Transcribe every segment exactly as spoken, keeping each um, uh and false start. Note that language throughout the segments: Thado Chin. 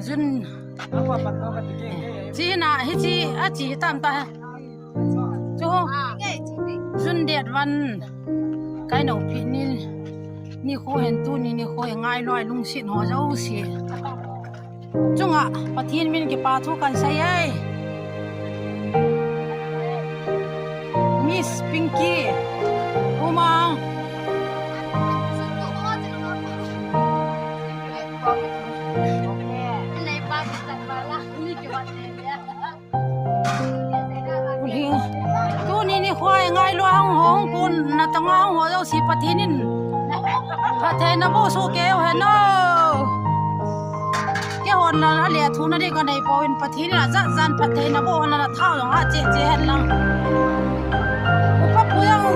June. Chi na hi chi a chi tam ta. Chu June date one. Kai no pi ni ni kho hen, tuni ni kho hen, ngai loi lungset ho jouse chunga Pathen min kipa thu kan sei e. Miss Pinky Umang. Tuni ni khoi ngai loi hung ho, hung kun na tanga hung ho jouse Pathen in phattheina boh soh kei u hen o. Kei hon na le thu na ding ka nei poi, Pathen in ajat jan phattheina boh na, na thao jong ha che che hen lang. Upa pu jong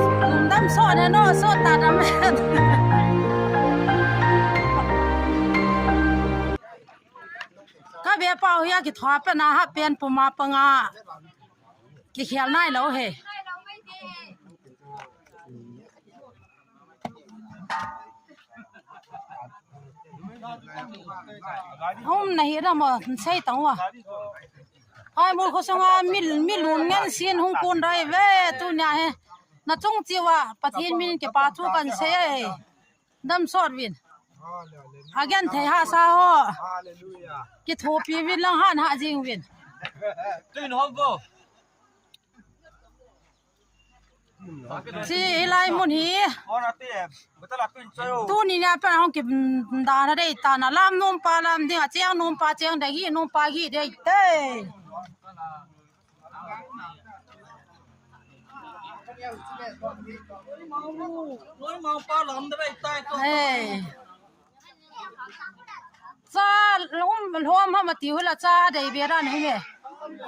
dam soh hen o, soh ta dam hen. Ka be pau hi a kithua pen a ha pen puma panga kikhel nai lou he. Um, na hi da mo sei tang wa. Ai, mu kho sunga mi, mi lun ngen sin hung kun dai ve tunia he. Na chung chi wa Pathen min kipa thu kan sei e. Dam sot vin. Agen thei ha sa ho. Kithopi vin lang han ha jing vin. Tuin hom vo. Chi hilai mun hi. Tuni nia pen hung kidana dei ta na, lam nom pa lam ding, acheng nom pa cheng dei, gih nom pa gih dei te. Hey. Cha um lhom ham ati hula cha dei be dan hi me.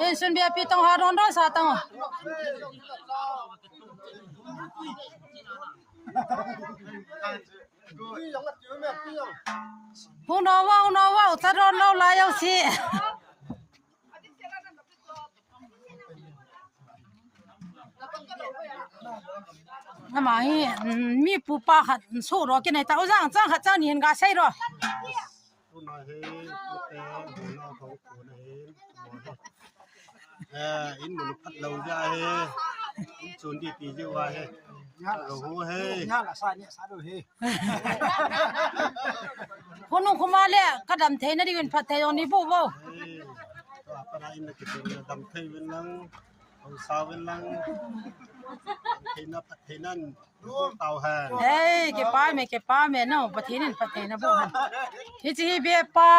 Insun be pi tong ha don don sa tong. Hu no wa, hu no wa, cha don lo la yo si. Ama hi, mm, mi pu pa khat, mm, su ro kinai ta, u jang chang khat chang ni hin ga sei ro. Tuna hi, tute, huna, khong, khuna hi, mo hi. Eh, in mun phat lo ja hi. In chun di ti ji wa hi. Nya la sa, nya la sa, nya sa do hi. Khonung khoma le, ka dam thei na ding in phat thei jong ni bu bo. Ei, tua pana in na kitin na dam thei vin lang, hong sa vin lang, dam thei na phat thei nan, bu tau hen. Ei, kipa me, kipa me, no, Pathen in phat thei na bu hen. Hichi hi be pa.